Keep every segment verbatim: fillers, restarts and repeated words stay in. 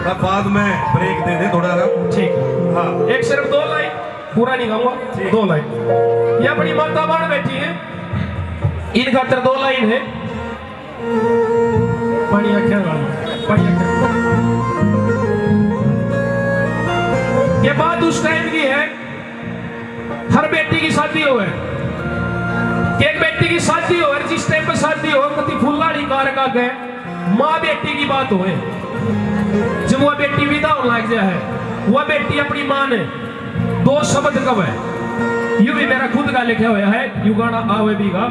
थोड़ा बाद में ब्रेक दे दे थोड़ा सा। ठीक है। हाँ। एक सिर्फ दो लाइन, पूरा नहीं गाऊंगा, ठीक। दो लाइन। ये अपनी माता बाण बैठी है, इन खातर दो लाइन है। पानी आख्या गाऊंगा, पानी आख्या। ये बात उस टाइम की है, हर बेटी की शादी होवे, कि एक बेटी की शादी होवे, जिस टाइम पे शादी हो, कति फुल्लाड़ी कार का गए, माँ बेटी की बात होवे, जब वह बेटी विदा होने लग जाए है, वह बेटी अपनी माँ ने दो शब्द कवे, यू भी मेरा खुद का लिखा हुआ है, यू गाना आवे भी गा,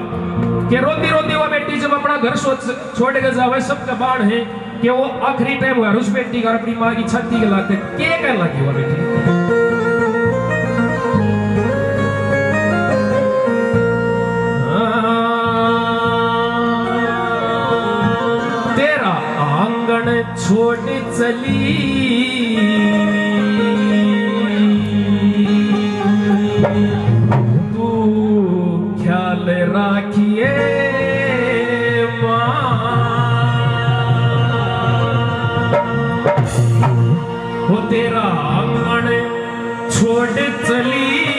कि रोंदी रोंदी वह बेटी जब अपना घर सोच, छोड़ के जावे, सबके बाण है, कि वो आखिरी टाइम हुआ, उस बेटी का अपनी माँ की छाती के लाते के कहने लगी हुआ बेटी। तेरा आंगन छोड़ चली तू ख्याल राखिए माँ। हो तेरा आंगन छोड़ चली